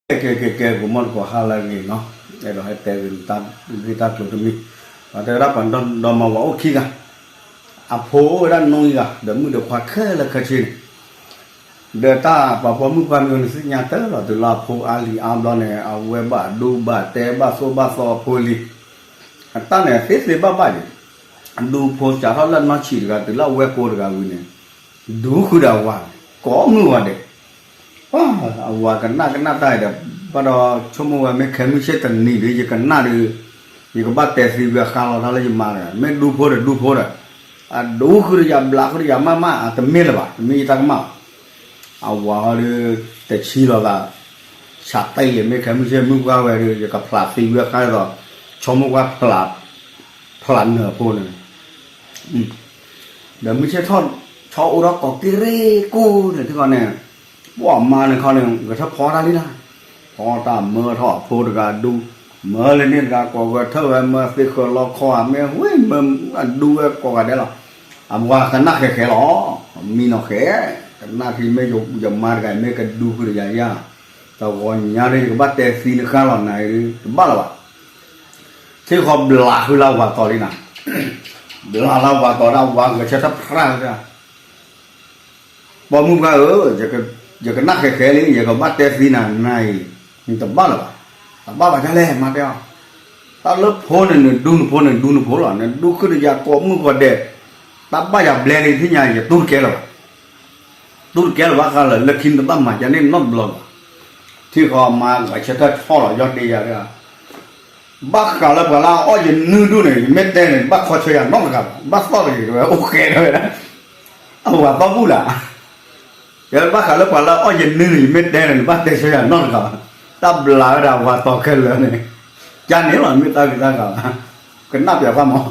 ကဲ ကဲ ကဲ ကဲ ဂီၤမီၢ်တကိး ဟါလၢအဂ့ၤနီၤ, အဲၣ်ဒိးဟဲတဲဂ့ၤတၢ်ဂ့ၢ်တၢ်ကျိၤတမံၤ, ပှၤတဲဝဲဒၣ်ပှၤဒီမါဝၤအိၣ်ခံဂၤ, အဖိအိၣ်ဝဲဒၣ်နီၣ်ဂၤ ဒီးမုၣ်ဒီးခွါခဲလၢာ်ခဲဆ့န့ၣ်, ဒီးတၢ်ပှၤပိာ်မုၣ်ပှၢ်မ့ၢ်န့ၣ် သ့ၣ်ညါတၢ်လီၤ တုၤလၢအဖိအါလံၤအါဘျီန့ၣ် အဝဲဘၣ်ဒိဘၣ်တဲဘၣ်သိၣ်ဘၣ်သီအဖိလံၤ, အတၢ်န့ၣ်သ့သ့ဘၣ်ဘၣ်န့ၣ်, အဒူဖိစးထီၣ်လၢနီၢ်ဆံးတဂၤ တုၤလၢအဝဲၢ်ကိတဂၤဝံၤန့ၣ်, ဒူဃုာ်ဒီးအဝၤန့ၣ် ကိးမုၢ်ဂီၤဒဲး အဝၤကနၣ်ကနၣ်တၢ်ဒီး ဘၣ်ဒီးဆိကမိၣ်ဝဲ မ့ၢ်ခဲမုၢ်ဆ့ၣ်တနံၤဒီး ယကနၣ်ဒီး ယကဘၣ်တဲသံဝံၤအဃါလီၤတၢ်လၢယမါတဂၤ မ့ၢ်ဒူဖိဒီးဒူဖိဒီး အဒူဃုာ်ဒီးယၤ ဘျးဃုာ်ဒီးယၤမးမး အတမ့ၢ်လၢၤဘၣ် တမ့ၢ်ယတၢ်ကမၣ်ဘၣ်. အဝၤဟီဒီး တဆံလီၤသး ဆးတဲလံ မ့ၢ်ခဲမုၢ်ဆ့ၣ်မုၢ်ပှၢ်ဝဲဒီး ယကဖျးသံဝံၤအဃါဒ်သိး ဆိကမိၣ်ဝဲ ဖျးနၢၤအဖိန့ၣ် ဒီးမုၢ်ဆ့ၣ်ထီၣ် ဆီအိၣ်ထီၣ်ကိးက့ၤရ့ၣ်ကိၢ်န့ၣ် ထံဃီန့ၣ် ပှၤမါန့ၣ်ခီန့ၣ် ဂဲၤထၢၣ်ဖီတၢ်လံလၢ်, ဖီတၢ်မၢထီၣ်အဖိတဂၤဒူ, မၢလၢန့ၣ်တဂၤကိးဂဲၤထၢၣ်ဝဲ မၢသ့ဃၢၤလီခီဧါ မ့ၢ်ဝ့ၢ်မၢအဒူဝဲကိးဂၤဒဲးလီၤ. အဝၤကနၣ်ဃဲၤဃဲၤလီၤ, မံနီၤဃဲၤ, ကနၣ်ထံမ့ၢ်ယမါတဂၤ မ့ၢ်ကဒူဃုာ်ဒီးယၤယၤ, တဂီၤညါဒီး ယကဘၣ်တဲသံနဃါလီၤနၤအံၤ တဘၣ်လၢၤဘၣ်. ထံဃီဘျးဃုာ်လၢအဝၤတီၤလံနၤ, ဘျးလၢအဝၤတီၤဒၣ်ဝၤဂဲၤဆၢထၢၣ်ဖျါဝဲဒၣ် ပိာ်မုၣ်ပှၢ်ဧၢ, ယကနၣ်ဃဲၤဃဲၤလံ ယကဘၣ်တဲသံနၤနၤအံၤ, နတဘၣ်လၢၤဘၣ်. တဘၣ်ဘၣ်ဒ်လဲၣ် မါတဲအီၤ, တၢ်လၢဖိန့ၣ် နဒူနဖိန့ၣ် ဒူနဖိလီၤ, နဒူဃုာ်ဒီးယၤကိးမုၢ်ဂီၤဒဲး, တၢ်ဘၣ်ယၤဘျဲလံ သ့ၣ်ညါယတူၢ်တကဲလၢၤဘၣ်, တူၢ်တကဲလၢၤဘၣ်ဃးလၢ လၢခံနတဘၣ်မၤကန့ၣ်နီတဘျီလၢၤဘၣ်. ထံဃီမါဂဲၤဆၢထၢၣ်ဆီၣ်လီၤ ယီၢ်ဒ့ယၤတဂၤ ဘၣ်ဃးလၢပှၤလၢအအီၣ်ယနုၢ်ဒူၣ်န့ၣ် ယမ့ၢ်တဲန့ၣ် နဘၣ်ခီဆၢယၤနီတဂၤဘၣ်, ဘၣ်သီၣ်တဂ့ၤ တဲဝဲအိၣ်ဃဲတဲဝဲဒၣ်, အဝၤသီဘူၣ်လၢ်, ယဘၣ်ဃးလၢပှၤလၢအအီၣ်ယနုၢ်န့ၣ် ယမ့ၢ်တဲန့ၣ် နဘၣ်တဲဆၢယၤနီတဂၤဘၣ်, တၢ်ဘျးဝဲဒၣ်ဝၤတီၤခဲလၢာ်န့ၣ်, ယၤန့ၣ်လီၤ မ့ၢ်တၢ်ဂ့ၤတၢ်ဂၤဘၣ်, ကနၣ်ပျးကွၢ်မး